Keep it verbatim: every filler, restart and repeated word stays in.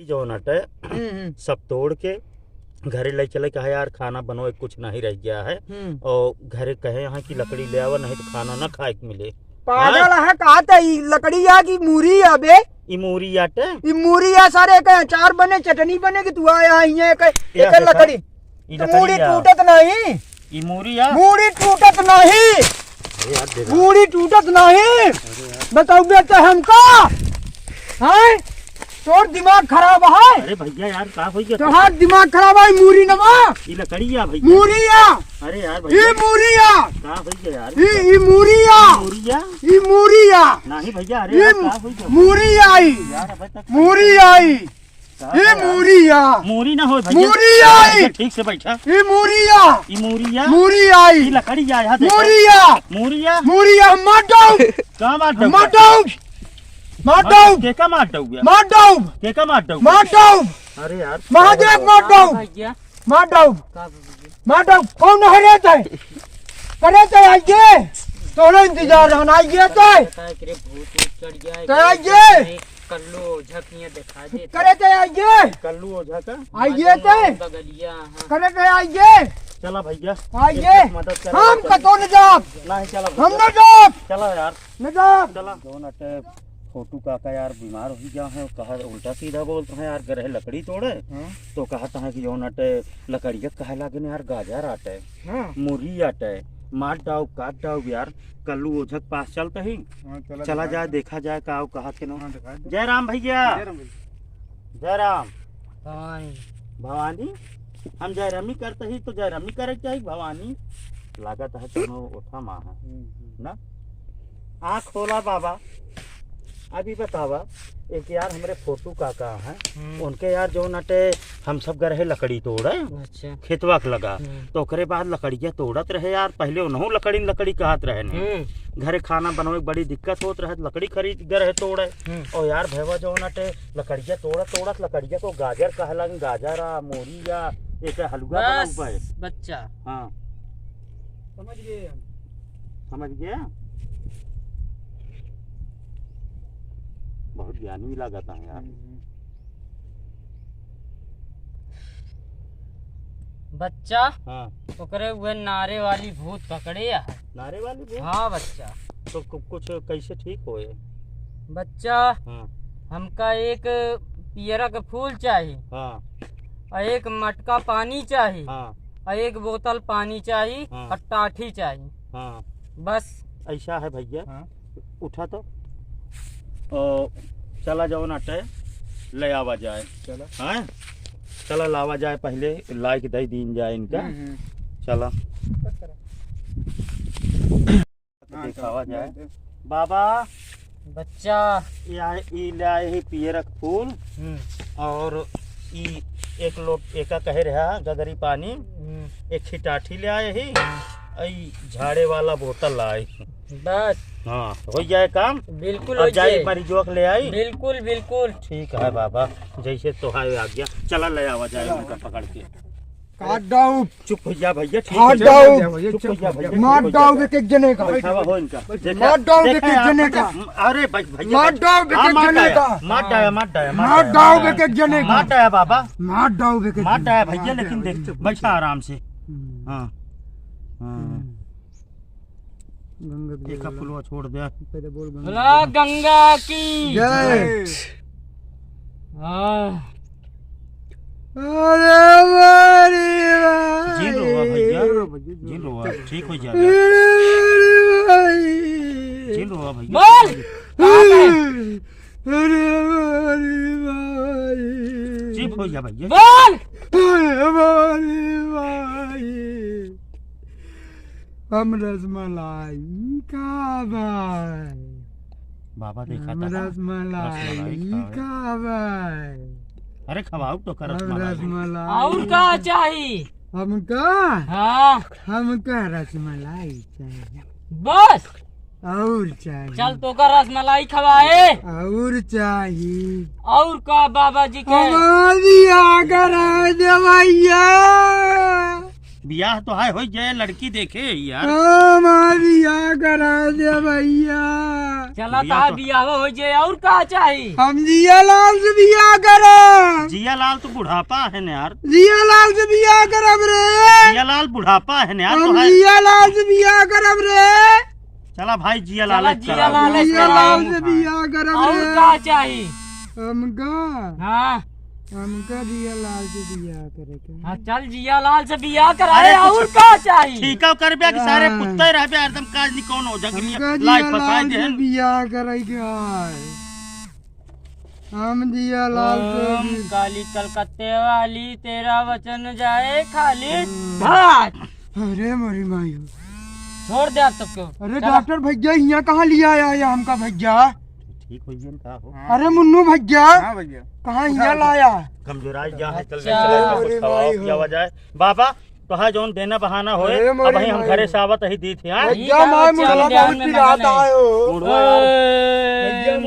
जौन अटे, हम्म, हम्म। सब तोड़ के घरे ले चले, कहा, "यार, खाना बनोए, कुछ नहीं रह गया है।" हम्म। और घरे कहे यहाँ कि लकड़ी ले आवा, नहीं तो खाना ना खाए के मिले। पागल हाँ? है, कहा था, ई लकड़ी या कि मूरी या बे? ई मूरी या टे? ई मूरी या सारे, एक अचार बने, चटनी बने कि तू आया है, ये एक, या एक देखा? लकड़ी। ई तो लकड़ी मूड़ी या। टूटत नहीं। ई मूरी या। मूड़ी टूटत नहीं। अरे यार, दे दे। मूड़ी टूटत नहीं। अरे यार। बताओ बेटा हमका। हैं? तोर दिमाग खराब है? अरे भैया यार, का हो गया? तोहार दिमाग खराब है, मूरी न बा। ई लकड़ी या भैया। मूरी या। अरे यार ई भैया। मूरी या। का हो गया यार? ई, ई मूरी या। मूरी या? ई मूरी या। नहीं भैया, अरे ई यार, का हो गया? मूरी आई। यार, अबे तक मूरी आई। का ई यार? मूरी या। मूरी ना हो भैया। मूरी आई। भैया, ठीक से बैठा। ई मूरी या। ई मूरी या। मूरी आई। ई लकड़ी या, यहाँ देखा। मूरी या। मूरी या। मूरी या, मार दो। का मार दो? मार दो। मार मार दो। के का मार दो? मार दो। के का मार दो? मार दो। अरे यार। महादेव मार दो। भैया। मार दो। का भैया? मार दो। कौन है रे तै? करे तै आइए। तोरा इंतजार रहना, आइए तै। पता है कि रे भूत वूत चढ़ गया है, तै आइए। कल्लू ओझा के यहाँ दिखा दे। करे तै आइए। कल्लू ओझा का? आइए तै। बगलिया, हाँ। करे तै आइए। चला भैया, आइए। एक मदद करो, हम चला। कतो न जाब। नहीं, चला हम भैया। न जाब। चला यार। न जाब। चला। जौन अटे फोटू काका यार बीमार हो गया है, कहा उल्टा सीधा बोलत है यार, गरहे लकड़ी तोड़े। हाँ। तो कहत है कि जौन अटे लकड़िया कहे लागे न यार, गाजर आटे। हाँ। मूरी आटे, मार डाउब, काट डाउब यार, कल्लू ओझा के पास चलत ही। हाँ, चला चला दिखा जाए, दे। देखा जाए का कहत के न। हाँ, दिखा दे। जय राम भैया। जय राम भैया। जय राम। भवानी। भवानी, हम जयरामी करत ही तो जयरामी करे के चाही भवानी। लागत है कोनो ओठा माँ है। हम्म, हम्म। ना? आँख खोला बाबा। अभी बतावा, एक यार हमरे फोटू काका हैं, हम्म। उनके यार जौन अटे हम सब गए रहे लकड़ी तोड़े, अच्छा। खेतवा के लगा, हम्म। तो ओकरे बाद लकड़िया तोड़त रहे यार, पहले उनहू लकड़ी न लकड़ी कहत रहे ने। हम्म। घरे खाना बनवे के बड़ी दिक्कत होत रहे, लकड़ी खरीद गए रहे तोड़े। हम्म। और यार भैया जौन अटे लकड़िया तोड़त तोड़त लकड़िया को गाजर कहलन, गाजर आ, मूरी आ, एक हलुआ बस, बनाऊ पाए। बच्चा। हाँ। समझ गए हम। समझ गया? बहुत ज्ञानी लागत है यार। हम्म। बच्चा, हाँ। ओकरे उहे नारे वाली भूत पकड़े है। नारे वाली भूत? हाँ बच्चा। तो कु-, कुछ कैसे ठीक होए? बच्चा, हाँ। हमका एक पियरा के फूल चाही। हाँ। और एक मटका पानी चाही। हाँ। और एक बोतल पानी चाही। हाँ। और टाठी चाही। हाँ। बस। ऐसा है भैया। हाँ। उठा तो। ओ, चला जाओ ना, टय ले आवा जाए। चला। हाँ? चला लावा जाए, पहले लाइक दे दीन जाए इनका। हम्म, हम्म। चला। हाँ, देखावा चला, जाए। दे, दे। बाबा। बच्चा। ये आए, ई ले आए ही पियरक फूल। हम्म। और ई एक लोट, एका कहे रहा गगरी पानी। हम्म। एक छिटाठी ले आए ही। हम्म। और ई झाड़े वाला बोतल लाए। बस। हाँ, हो जाए काम। बिल्कुल अब हो जाए जाए। मरीजवा के ले आई। बिल्कुल, बिल्कुल। ठीक है बाबा, जैसे तोहार आज्ञा। चला ले आवा जाए उनका पकड़ के। काट डाउब। चुप हो जा भैया, चुप हो जा। काट डाउब। चुप हो जा भैया, मार डाउब एक एक जने का। बैठावा हो इनका। देखा, मार डाउब एक एक जने का। अरे भाई, भैया, मार डाउब एक एक जने का। मार डाया, मार डाया, मार डाउब एक एक जने का। मार डाया बाबा। मार डाउब एक एक जने का। मार डाया भैया, लेकिन देख, बैठा आराम से। हम्म। हाँ। हाँ। हम्म। गंगा की देखा जय। पुलवा छोड़ दे। पहले बोल गंगा बोला की। गंगा की जय। जय। हाँ। अरे वाह रे वाह। जिन रोवा भैया। जिन रोवा भैया, जिन रोवा, ठीक हो जाएगा। अरे वाह रे भाई। जिन रोवा भैया। बोल। अरे वाह रे भाई। चुप हो जा भैया। बोल। अरे वाह रे भाई। हम रसमलाई खाबै। बाबा देखा हम था ना? रसमलाई रसमलाई खाबै। खाबै। अरे खवाओ तो कर हम रसमलाई। रसमलाई। और का चाही? हमका? हाँ। हमका रसमलाई चाही। बस। और चाही। चल तोका रसमलाई खवाए। और चाही। और का बाबा जी के? हमारी आगरा देवैया। बियाह तो है, हो जाए, लड़की देखे ही यार। हमारी बियाह करा दे भैया। चला बियाह ता तो बियाह हो जाए, और का चाही? हम जिया लाल से बियाह करा। जियालाल तो बुढ़ापा है न यार। जियालाल से बियाह करब रे। जियालाल बुढ़ापा है न यार, हम तो है। जियालाल से बियाह करब रे। चला भाई, जियालाल चला, जियालाल से जियालाल से बियाह करब और रे। का चाही? हमका? हाँ। हमका जियालाल से बियाह करे के। हाँ, चल जियालाल से बियाह करा अरे रे, कुछ और का चाही? ठीक है, करबे कि सारे हाँ। कुत्ते रहबे, हरदम काज नहीं कौन हो, जंगली हमका लाई फंसाई जियालाल दे से हैं। बियाह करे के है। हम जियालाल से ओम भी काली कलकत्ते वाली, तेरा वचन जाए खाली। हम्म। भाग। अरे मोरी माई हो। छोड़ दे आप सबको। अरे चला। डॉक्टर भैया, हियाँ कहाँ लिया आया है हमका भैया? ठीक हो गया का हो? अरे मुन्नू भैया, हाँ भैया। कहाँ हियाँ लाया? कमजोराई जा है, चल अच्छा। ले, चल ले, अरे कुछ खवाओ, भाई हो। पियावा जाए। बाबा, तोहार जौन देना बहाना होए, अरे अब माई हम माई। घरे से आवत ही दी थी, हाँ? भैया, ठीक है, माई अच्छा, मुड़वा ध्यान बहुत में पिरात मगन है। आयो। मुड़वा यार। ओए। भैया,